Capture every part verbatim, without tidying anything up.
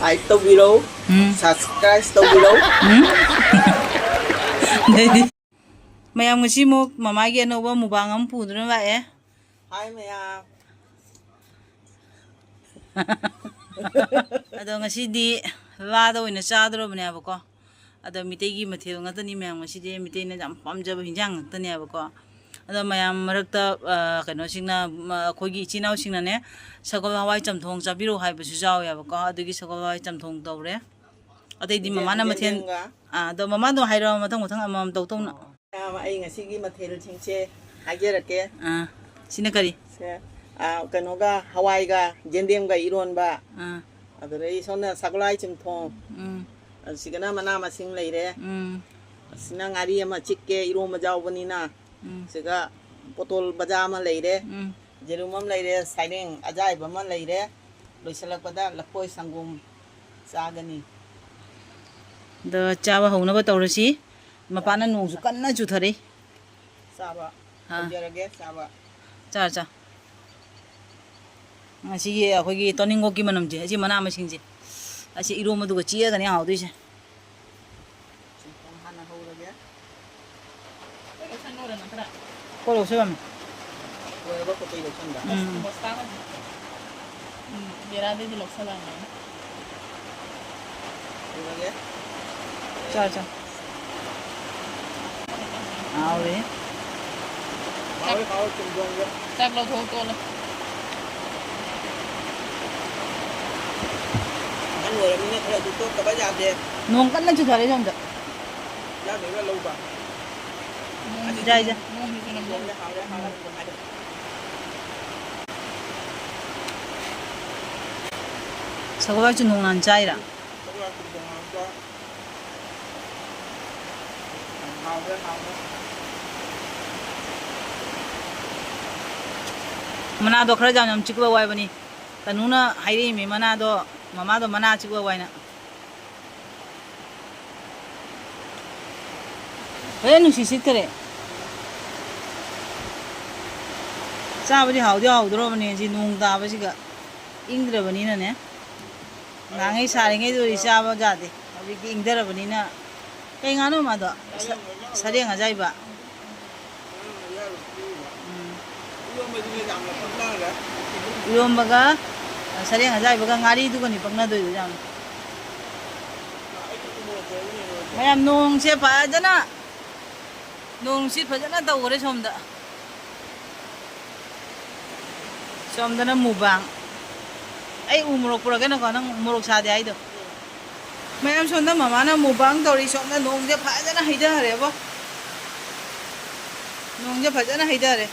Like ꯇꯧꯕꯤꯔꯧ, ꯎꯝ꯫ Subscribe ꯇꯧꯕꯤꯔꯧ꯫ ꯎꯝ꯫ ꯑꯗꯩꯗꯤ ꯃꯌꯥꯝ ꯉꯁꯤ ꯑꯃꯨꯛ ꯃꯃꯥꯒꯤ ꯑꯅꯧꯕ ꯃꯨꯕꯥꯡ ꯑꯃ ꯄꯨꯗꯨꯅ ꯂꯥꯛꯑꯦ꯫ Hi ꯃꯌꯥꯝ꯫ ꯑꯗꯣ ꯉꯁꯤꯗꯤ ꯂꯥꯗ ꯑꯣꯏꯅ ꯆꯥꯗꯧꯔꯕꯅꯦꯕꯀꯣ꯫ ꯑꯗꯣ ꯃꯤꯇꯩꯒꯤ ꯃꯊꯦꯜ ꯉꯥꯛꯇꯅꯤ ꯃꯌꯥꯝ, ꯉꯁꯤꯗꯤ ꯃꯤꯇꯩꯅ ꯌꯥꯝ ꯄꯥꯝꯖꯕ ꯍꯤꯟꯖꯥꯡ ꯉꯥꯛꯇꯅꯦꯕꯀꯣ꯫ ꯑꯗꯣ ꯃꯌꯥꯝ ꯃꯔꯛꯇ, ꯑ, ꯀꯩꯅꯣꯁꯤꯡꯅ, ꯃ-, ꯑꯩꯈꯣꯏꯒꯤ ꯏꯆꯤꯟ ꯏꯅꯥꯎꯁꯤꯡꯅꯅꯦ, ꯁꯒꯣꯜ ꯍꯋꯥꯏ ꯆꯝꯊꯣꯡ ꯆꯥꯕꯤꯔꯛꯑꯣ ꯍꯥꯏꯕꯁꯨ ꯌꯥꯎꯋꯦꯕꯀꯣ꯫ ꯑꯗꯨꯒꯤ ꯁꯒꯣꯜ ꯍꯋꯥꯏ ꯆꯝꯊꯣꯡ ꯇꯧꯔꯦ꯫ ꯑꯇꯩꯗꯤ ꯌꯦꯟ-, ꯃꯃꯥꯅ ꯃꯊꯦꯜ, ꯌꯦꯟꯗꯦꯝꯒ꯫ ꯑꯥ, ꯑꯗꯣ ꯃꯃꯥꯗꯣ ꯍꯥꯏꯔꯣ, ꯃꯊꯪ ꯃꯊꯪ ꯑꯃꯃꯝ ꯇꯧ ꯇꯧꯅ꯫ ꯑꯣ꯫ ꯃꯌꯥꯝ, ꯑꯩ ꯉꯁꯤꯒꯤ ꯃꯊꯦꯜꯁꯤꯡꯁꯦ ꯍꯥꯏꯖꯔꯛꯀꯦ꯫ ꯑꯥ, ꯁꯤꯅ ꯀꯔꯤ? ꯁꯦ, ꯑꯥ, ꯀꯩꯅꯣꯒ, ꯍꯋꯥꯏꯒ ꯌꯦꯟꯗꯦꯝꯒ ꯏꯔꯣꯟꯕ꯫ ꯑꯥ꯫ ꯑꯗꯨꯗꯩ ꯁꯣꯝꯅ ꯁꯒꯣꯜ ꯍꯋꯥꯏ ꯆꯝꯊꯣꯡ꯫ ꯎꯝ꯫ ꯑꯁꯤꯒꯅ ꯃꯅꯥ ꯃꯁꯤꯡ ꯂꯩꯔꯦ꯫ ꯎꯝ꯫ ꯑꯁꯤꯅ ꯉꯥꯔꯤ ꯑꯃ ꯆꯤꯛꯀꯦ, ꯏꯔꯣꯝꯕ ꯌꯥꯎꯕꯅꯤꯅ꯫ ꯎꯝ꯫ ꯁꯤꯒ ꯄꯣꯇꯣꯜ ꯕꯖꯥ ꯑꯃ ꯂꯩꯔꯦ꯫ ꯎꯝ꯫ ꯌꯦꯔꯨꯝ ꯑꯃ ꯂꯩꯔꯦ, ꯁꯥꯏꯔꯦꯡ ꯑꯖꯥꯏꯕ ꯑꯃ ꯂꯩꯔꯦ꯫ ꯂꯣꯏꯁꯤꯜꯂꯛꯄꯗ ꯂꯐꯣꯏ ꯁꯪꯒꯣꯝ ꯆꯥꯒꯅꯤ꯫ ꯑꯗꯣ ꯆꯥꯕ ꯍꯧꯅꯕ ꯇꯧꯔꯁꯤ꯫ ꯃꯄꯥꯟꯗ ꯅꯣꯡꯁꯨ ꯀꯟꯅ ꯆꯨꯊꯔꯛꯏ꯫ ꯆꯥꯕ ꯑꯥ꯫ ꯍꯧꯖꯔꯒꯦ, ꯆꯥꯕ꯫ ꯆꯥ, ꯆꯥ꯫ ꯉꯁꯤꯒꯤ ꯑꯩꯈꯣꯏꯒꯤ ꯇꯣꯅꯤꯡꯈꯣꯛꯀꯤ ꯃꯅꯝꯁꯦ, ꯑꯁꯤ ꯃꯅꯥ ꯃꯁꯤꯡꯁꯦ, ꯑꯁꯤ ꯏꯔꯣꯝꯕꯗꯨꯒ ꯆꯤꯛꯑꯒꯅꯦ ꯍꯥꯎꯗꯣꯏꯁꯦ꯫ ꯆꯦꯡꯐꯣꯡ ꯍꯥꯟꯅ ꯍꯧꯔꯒꯦ꯫ ꯀꯣꯛ ꯂꯧꯁꯜꯂꯝꯃꯦ꯫ ꯂꯣꯏꯔꯕ ꯀꯣꯇꯩ ꯂꯧꯁꯟꯕ? ꯎꯝ꯫ ꯕꯣꯁꯇꯥꯒꯁꯦ꯫ ꯎꯝ, ꯕꯦꯔꯥꯗꯩꯗꯤ ꯂꯧꯁꯜꯂꯝꯃꯦ꯫ ꯍꯧꯔꯒꯦ꯫ ꯆꯥ, ꯆꯥ꯫ ꯍꯥꯎꯔꯦ꯫ ꯍꯥꯎꯔꯦ, ꯍꯥꯎꯔꯦ, ꯆꯨꯝꯗꯣꯡꯁꯦ꯫ ꯆꯥꯛ ꯂꯧꯊꯣꯛ ꯇꯣꯛꯂꯣ꯫ ꯑꯍꯟ ꯑꯣꯏꯔꯕꯅꯤꯅ ꯈꯔꯁꯨ ꯇꯣꯛꯇꯕ ꯌꯥꯗꯦ꯫ ꯅꯣꯡ ꯀꯟꯅ ꯆꯨꯊꯔꯦ ꯁꯣꯝꯗ꯫ ꯌꯥꯗꯣꯏꯔꯥ ꯂꯧꯕ? ꯅꯣꯡ ꯌꯥꯏ, ꯌꯥꯏ꯫ ꯅꯣꯡ ꯆꯨꯅꯕ꯫ ꯍꯥꯎꯔꯦ, ꯍꯥꯎꯔꯦ, ꯍꯥꯎꯔꯦ꯫ ꯁꯒꯣꯜ ꯍꯋꯥꯏꯁꯨ ꯅꯣꯡ ꯉꯥꯟ ꯆꯥꯏꯔꯥ? ꯁꯒꯣꯜ ꯍꯋꯥꯏ ꯆꯨꯝꯅ ꯉꯥꯟꯕ꯫ ꯍꯥꯎꯔꯦ, ꯍꯥꯎꯔꯦ꯫ ꯃꯅꯥꯗꯣ ꯈꯔ ꯌꯥꯝ ꯌꯥꯝ ꯆꯤꯛꯄ ꯋꯥꯏꯕꯅꯤ꯫ ꯇꯅꯨꯅ ꯍꯥꯏꯔꯛꯏꯃꯤ, ꯃꯅꯥꯗꯣ, ꯃꯃꯥꯗꯣ ꯃꯅꯥ ꯆꯤꯛꯄ ꯋꯥꯏꯅ꯫ ꯐꯖꯅ ꯅꯨꯡꯁꯤꯠ ꯁꯤꯠꯈꯔꯦ꯫ ꯆꯥꯕꯗꯤ ꯍꯥꯎꯗꯤ ꯍꯥꯎꯗꯣꯔꯕꯅꯦ, ꯁꯤ ꯅꯣꯡ ꯇꯥꯕꯁꯤꯒ ꯏꯪꯗ꯭ꯔꯕꯅꯤꯅꯅꯦ꯫ ꯅꯍꯥꯟꯉꯩ ꯁꯥꯔꯤꯉꯩꯗꯨꯗꯤ ꯆꯥꯕ ꯌꯥꯗꯦ, ꯍꯧꯖꯤꯛꯇꯤ ꯏꯪꯊꯔꯕꯅꯤꯅ꯫ ꯀꯩ ꯉꯥꯅꯣ ꯃꯥꯗꯣ? ꯁ-, ꯁꯔꯦꯡ ꯑꯖꯥꯏꯕ꯫ ꯎꯝ꯫ ꯏꯔꯣꯝꯕꯒ ꯁꯔꯦꯡ ꯑꯖꯥꯏꯕꯒ ꯉꯥꯔꯤꯗꯨꯒꯅꯤ ꯄꯛꯅꯗꯣꯏꯗꯣ ꯌꯥꯝ꯫ ꯃꯌꯥꯝ ꯅꯣꯡꯁꯦ ꯐꯖꯅ, ꯅꯣꯡꯁꯤ ꯐꯖꯅ ꯇꯧꯈ꯭ꯔꯦ ꯁꯣꯝꯗ꯫ ꯁꯣꯝꯗꯅ ꯃꯨꯕꯥꯡ꯫ ꯑꯩ ꯎ ꯃꯣꯔꯣꯛ ꯄꯨꯔꯛꯀꯦꯅꯀꯣ, ꯅꯪ ꯃꯣꯔꯣꯛ ꯁꯥꯗꯦ ꯍꯥꯏꯗꯣ꯫ ꯃꯌꯥꯝ ꯁꯣꯝꯗ ꯃꯃꯥꯅ ꯃꯨꯕꯥꯡ ꯇꯧꯔꯤ, ꯁꯣꯝꯗ ꯅꯣꯡꯁꯦ ꯐꯖꯅ ꯍꯩꯊꯔꯦꯕꯣ꯫ ꯅꯣꯡꯁꯦ ꯐꯖꯅ ꯍꯩꯊꯔꯦ꯫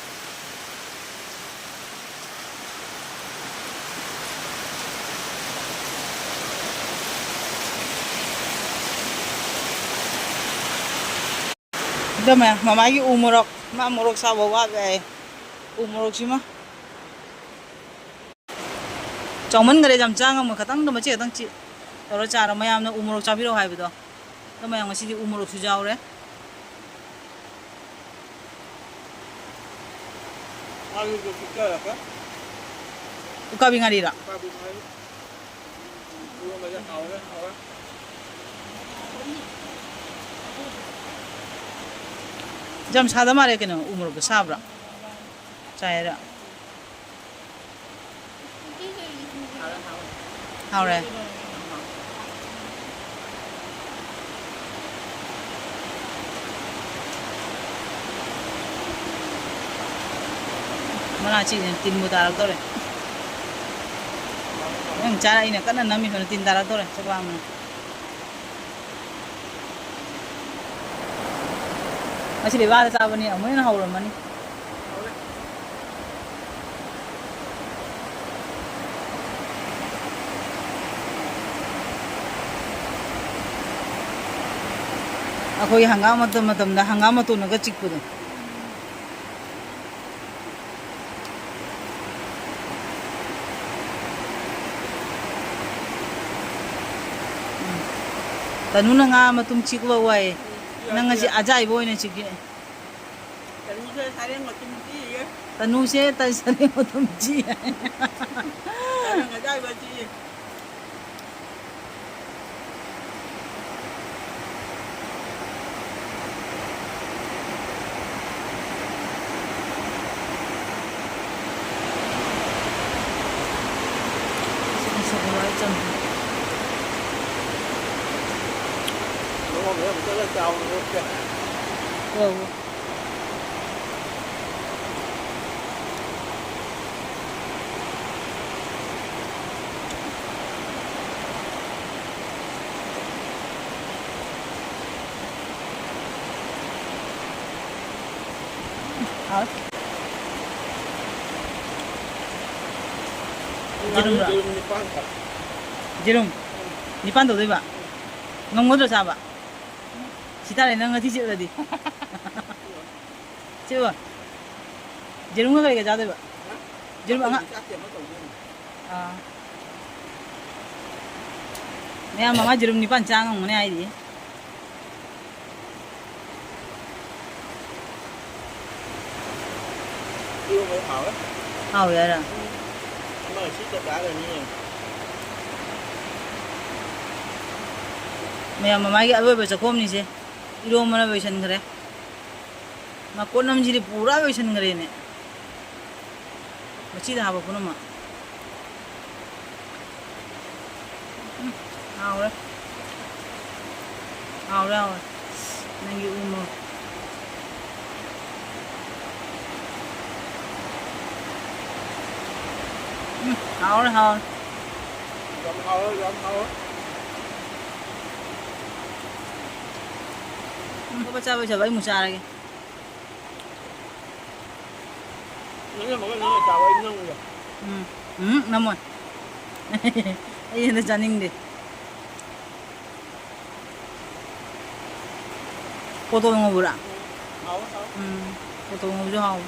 ꯑꯗꯣ ꯃꯌꯥꯝ, ꯃꯃꯥꯒꯤ ꯎ ꯃꯣꯔꯣꯛ, ꯃꯥ ꯃꯣꯔꯣꯛ ꯆꯥꯕ ꯋꯥꯠꯂꯦ ꯍꯥꯏꯌꯦ꯫ ꯎ ꯃꯣꯔꯣꯛꯁꯤꯃ ꯆꯥꯎꯃꯟꯈꯔꯦ, ꯌꯥꯝ ꯆꯥ ꯉꯝꯃꯣꯏ꯫ ꯈꯇꯪꯗ ꯃꯆꯦꯠ ꯈꯇꯪ ꯆꯤ-, ꯇꯧꯔ ꯆꯥꯔꯣ꯫ ꯃꯌꯥꯝꯅ ꯎ ꯃꯣꯔꯣꯛ ꯆꯥꯕꯤꯔꯛꯑꯣ ꯍꯥꯏꯕꯗꯣ꯫ ꯑꯗꯣ ꯃꯌꯥꯝ, ꯉꯁꯤꯗꯤ ꯎ ꯃꯣꯔꯣꯛꯁꯨ ꯌꯥꯎꯔꯦ꯫ ꯎꯀꯥꯕꯤ ꯉꯥꯔꯤꯔꯣ? ꯌꯥꯝ ꯁꯥꯗ ꯃꯥꯜꯂꯦ ꯀꯩꯅꯣ, ꯎ ꯃꯣꯔꯣꯛꯇꯣ ꯁꯥꯕ꯭ꯔꯥ? ꯆꯥꯏꯔ? ꯍꯥꯎꯔꯦ꯫ ꯃꯅꯥ ꯁꯤꯁꯤꯅ ꯇꯤꯟꯕꯨ ꯇꯥꯔꯛꯇꯧꯔꯦ꯫ ꯅꯪ ꯆꯥꯔ ꯑꯩꯅ ꯀꯟꯅ ꯅꯝꯃꯤ ꯐꯅ ꯇꯤꯟ ꯇꯥꯔꯛꯇꯧꯔꯦ, ꯆꯥꯛ ꯂꯥꯝꯕꯅ꯫ ꯉꯁꯤꯗꯤ ꯋꯥꯗ ꯆꯥꯕꯅꯤ, ꯑꯃꯨꯛ ꯍꯦꯟꯅ ꯍꯧꯔꯝꯃꯅꯤ꯫ ꯑꯩꯈꯣꯏꯒꯤ ꯍꯪꯒꯥꯝ ꯃꯇꯝ ꯃꯇꯝꯗ ꯍꯪꯒꯥꯝ ꯃꯇꯣꯟꯅꯒ ꯆꯤꯛꯄꯗꯣ꯫ ꯇꯅꯨꯅ ꯉꯥ ꯃꯇꯨꯝ ꯆꯤꯛꯄ ꯋꯥꯏ꯫ ꯅꯪ ꯉꯁꯤ ꯑꯖꯥꯏꯕ ꯑꯣꯏꯅ ꯆꯤꯛꯀꯦ꯫ ꯇꯅꯨꯁꯦ ꯁꯔꯦꯡ ꯃꯇꯨꯝ ꯆꯤꯛꯏꯌꯦ꯫ ꯇꯅꯨꯁꯦ ꯇ-, ꯁꯔꯦꯡ ꯃꯇꯨꯝ ꯆꯤꯛꯏ꯫ ꯁꯔꯦꯡ ꯑꯖꯥꯏꯕ ꯆꯤꯛꯏ꯫ ꯅꯉꯣꯟꯗ ꯑꯃꯨꯛ ꯆꯠꯂ ꯆꯥꯎꯅ ꯂꯦꯞꯀꯦ꯫ ꯑꯧ꯫ ꯍꯥꯎ꯫ ꯌꯦꯔꯨꯝꯔꯣ? ꯌꯦꯔꯨꯝ ꯅꯤꯄꯥꯟ ꯈꯛ꯫ ꯌꯦꯔꯨꯝ? ꯅꯤꯄꯥꯟ ꯇꯧꯗꯣꯏꯕ? ꯉꯝꯒꯗ꯭ꯔꯣ ꯆꯥꯕ? ꯁꯤ ꯇꯥꯔꯦ ꯅꯪ ꯉꯁꯤ ꯆꯤꯠꯂꯗꯤ꯫ ꯁꯤꯕꯣ? ꯌꯦꯔꯨꯝꯒ ꯀꯩꯒ ꯆꯥꯗꯣꯏꯕ? ꯌꯦꯔꯨꯝ ꯑꯉꯥ-, ꯑꯥ꯫ ꯃꯌꯥꯝ ꯃꯉꯥ ꯌꯦꯔꯨꯝ ꯅꯤꯄꯥꯟ ꯆꯥ ꯉꯝꯒꯅꯤ ꯍꯥꯏꯔꯤꯌꯦ꯫ ꯏꯔꯣꯝꯕꯗꯤ ꯍꯥꯎꯋꯦ꯫ ꯍꯥꯎꯋꯦ ꯍꯥꯏꯔꯣ? ꯎꯝ꯫ ꯑꯃ ꯁꯤ ꯆꯞ ꯆꯥꯔꯅꯤ꯫ ꯃꯌꯥꯝ ꯃꯃꯥꯏꯒꯤ ꯑꯔꯣꯏꯕ ꯆꯥꯛꯈꯣꯝꯅꯤꯁꯦ꯫ ꯏꯔꯣꯝꯕꯅ ꯂꯣꯏꯁꯤꯟꯈ꯭ꯔꯦ꯫ ꯃꯀꯣꯟ ꯑꯃꯁꯤꯗꯤ ꯄꯨꯔꯥ ꯂꯣꯏꯁꯤꯟꯈ꯭ꯔꯦꯅꯦ꯫ ꯃꯆꯤꯗ ꯍꯥꯞꯄ ꯄꯨꯝꯅꯃꯛ꯫ ꯎꯝ, ꯍꯥꯎꯔꯦ꯫ ꯍꯥꯎꯔꯦ, ꯍꯥꯎꯔꯦ꯫ ꯅꯪꯒꯤ ꯎ ꯃꯣꯔꯣꯛ꯫ ꯎꯝ, ꯍꯥꯎꯔꯦ, ꯍꯥꯎꯔꯦ꯫ ꯌꯥꯝ ꯍꯥꯎꯔꯦ, ꯌꯥꯝ ꯍꯥꯎꯔꯦ꯫ ꯎꯝ, ꯂꯨꯄꯥ ꯆꯥꯕꯩ ꯆꯥꯕ ꯑꯩ ꯑꯃꯨꯛ ꯆꯥꯔꯒꯦ꯫ ꯅꯪꯅ ꯃꯈꯜ ꯅꯪꯅ ꯆꯥꯕ ꯑꯩ ꯅꯪꯉꯨꯔꯦ꯫ ꯎꯝ, ꯎꯝ, ꯅꯝꯃꯣꯏ꯫ ꯑꯩ ꯍꯦꯟꯅ ꯆꯥꯅꯤꯡꯗꯦ꯫ ꯄꯣꯇꯣꯜ ꯉꯧꯕ꯭ꯔꯥ? ꯎꯝ, ꯍꯥꯎꯋꯦ, ꯍꯥꯎꯋꯦ꯫ ꯎꯝ, ꯄꯣꯇꯣꯜ ꯉꯧꯕꯁꯨ ꯍꯥꯎꯋꯦ꯫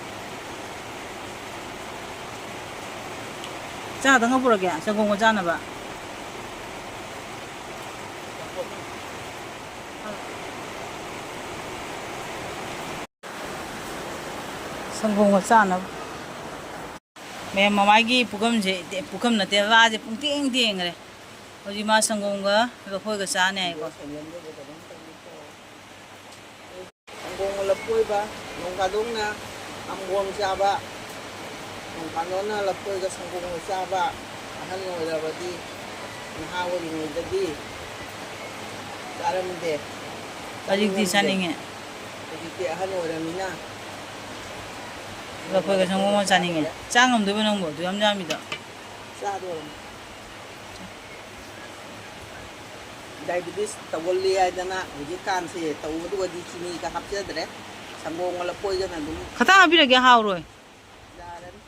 ꯆꯥ ꯈꯛꯇꯪꯒ ꯄꯨꯔꯛꯀꯦ, ꯁꯪꯒꯣꯝꯒ ꯆꯥꯅꯕ꯫ ꯁꯪꯒꯣꯝꯒ ꯆꯥꯅꯕ꯫ ꯃꯌꯥꯝ ꯃꯃꯥꯏꯒꯤ ꯄꯨꯈꯝꯁꯦ, ꯄꯨꯈꯝ ꯅꯠꯇꯦ, ꯋꯥꯁꯦ ꯄꯨꯡꯇꯦꯡ ꯇꯦꯡꯈ꯭ꯔꯦ꯫ ꯍꯧꯖꯤꯛ ꯃꯥ ꯁꯪꯒꯣꯝꯒ ꯂꯐꯣꯏꯒ ꯆꯥꯅꯤ ꯍꯥꯏꯀꯣ꯫ ꯁꯪꯒꯣꯝꯒ ꯂꯐꯣꯏꯒ, ꯅꯣꯡ ꯐꯥꯗꯣꯛꯅ ꯁꯪꯒꯣꯝ ꯆꯥꯕ, ꯅꯣꯡ ꯐꯥꯗꯣꯛꯅ ꯂꯐꯣꯏꯒ ꯁꯪꯒꯣꯝꯒ ꯆꯥꯕ, ꯑꯍꯜ ꯑꯣꯏꯔꯕꯗꯤ ꯅꯍꯥ ꯑꯣꯏꯔꯤꯉꯩꯗꯗꯤ ꯆꯥꯔꯝꯗꯦ꯫ ꯍꯧꯖꯤꯛꯇꯤ ꯆꯥꯅꯤꯡꯉꯦ꯫ ꯍꯧꯖꯤꯛꯇꯤ ꯑꯍꯟ ꯑꯣꯏꯔꯃꯤꯅ ꯂꯐꯣꯏꯒ ꯁꯪꯒꯣꯝꯒ ꯆꯥꯅꯤꯡꯉꯦ꯫ ꯆꯥ ꯉꯝꯗꯣꯏꯕ ꯅꯪꯕꯨ ꯑꯗꯨ ꯌꯥꯝ ꯌꯥꯝꯃꯤꯗꯣ? ꯆꯥꯗꯣꯔꯝ꯫ ꯗꯥꯏꯕꯤꯇꯤꯁ ꯇꯧꯒꯜꯂꯤ ꯍꯥꯏꯗꯅ ꯍꯧꯖꯤꯛꯀꯥꯟꯁꯦ ꯇꯧꯕꯗꯨꯒꯗꯤ ꯆꯤꯅꯤꯒ ꯍꯥꯞꯆꯗ꯭ꯔꯦ꯫ ꯁꯪꯒꯣꯝꯒ ꯂꯐꯣꯏꯒꯅ ꯑꯗꯨꯝ ꯈꯇꯪ ꯍꯥꯞꯄꯤꯔꯒꯦ, ꯍꯥꯎꯔꯣꯏ꯫ ꯌꯥꯔꯅꯤ꯫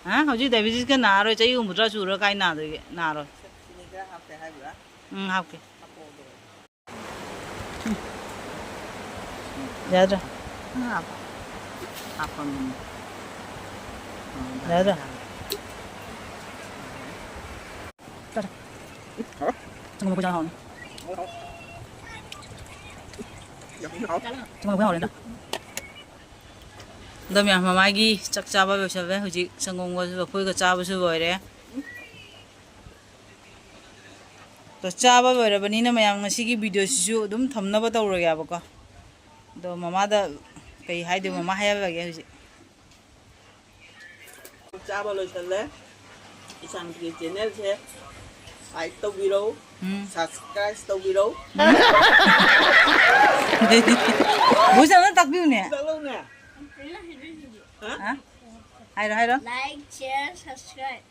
ꯍꯥ? ꯍꯧꯖꯤꯛ ꯗꯥꯏꯕꯤꯇꯤꯁꯀ ꯅꯥꯔꯣꯏ, ꯆꯍꯤ ꯍꯨꯝꯐꯨꯇꯔꯥ ꯁꯨꯔ ꯀꯥꯏ ꯅꯥꯗꯣꯏꯒꯦ? ꯅꯥꯔꯣꯏ꯫ ꯆꯤꯅꯤ ꯈꯔ ꯍꯥꯞꯀꯦ ꯍꯥꯏꯕ꯭ꯔꯥ? ꯎꯝ, ꯍꯥꯞꯀꯦ꯫ ꯍꯥꯞꯄꯛꯑꯣ ꯑꯗꯨꯒ꯫ ꯌꯥꯗ꯭ꯔꯥ? ꯍꯥꯞ-, ꯍꯥꯞꯄꯝꯃꯤ꯫ ꯌꯥꯗ꯭ꯔꯥ? ꯆꯠꯂꯣ꯫ ꯁꯪꯒꯣꯝ ꯂꯐꯣꯏ ꯆꯥ ꯍꯥꯎꯅꯤ꯫ ꯁꯪꯒꯣꯝ ꯂꯐꯣꯏ ꯍꯥꯎꯔꯦ ꯅꯠꯇ꯭ꯔꯥ? ꯑꯗꯣ ꯃꯌꯥꯝ, ꯃꯃꯥꯒꯤ ꯆꯥꯛ ꯆꯥꯕ ꯂꯣꯏꯁꯜꯂꯦ꯫ ꯍꯧꯖꯤꯛ ꯁꯪꯒꯣꯝꯒ ꯂꯐꯣꯏꯒ ꯆꯥꯕꯁꯨ ꯂꯣꯏꯔꯦ꯫ ꯑꯗꯣ ꯆꯥꯕ ꯂꯣꯏꯔꯕꯅꯤꯅ ꯃꯌꯥꯝ, ꯉꯁꯤꯒꯤ ꯚꯤꯗꯤꯑꯣꯁꯤꯁꯨ ꯑꯗꯨꯝ ꯊꯝꯅꯕ ꯇꯧꯔꯒꯦꯕꯀꯣ꯫ ꯑꯗꯣ ꯃꯃꯥꯗ ꯀꯩ ꯍꯥꯏꯗꯣꯏ, ꯃꯃꯥ ꯍꯥꯏꯍꯜꯂꯒꯦ ꯍꯧꯖꯤꯛ꯫ ꯆꯥꯕ ꯂꯣꯏꯁꯜꯂꯦ꯫ ꯏꯆꯥꯅꯨꯄꯤꯒꯤ ꯆꯦꯅꯦꯜꯁꯦ ꯂꯥꯏꯛ ꯇꯧꯕꯤꯔꯧ, ꯎꯝ꯫ ꯁꯕꯁꯀ꯭ꯔꯥꯏꯕ ꯇꯧꯕꯤꯔꯧ꯫ ꯕꯨꯆꯧꯅ ꯇꯥꯛꯄꯤꯌꯨꯅꯦ꯫ ꯆꯠꯂꯧꯅꯦ꯫ ꯍꯥ? ꯍꯥ? ꯍꯥꯏꯔꯣ, ꯍꯥꯏꯔꯣ꯫ Like, share, subscribe.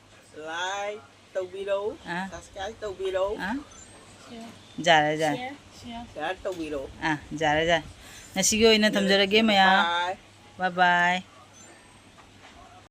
ꯂꯥꯏꯛ ꯇꯧꯕꯤꯔꯧ, ꯑꯥ꯫ ꯁꯕꯁꯀ꯭ꯔꯥꯏꯕ ꯇꯧꯕꯤꯔꯧ꯫ ꯑꯥ꯫ ꯌꯥꯔꯦ, ꯌꯥꯔꯦ꯫ ꯁꯤꯌꯔ꯫ ꯁꯤꯌꯔ ꯇꯧꯕꯤꯔꯧ꯫ ꯑꯥ, ꯌꯥꯔꯦ, ꯌꯥꯔꯦ꯫ ꯉꯁꯤꯒꯤ ꯑꯣꯏꯅ ꯊꯝꯖꯔꯒꯦ ꯃꯌꯥꯝ꯫ ꯕꯥꯏ꯫ ꯕꯥꯏ ꯕꯥꯏ꯫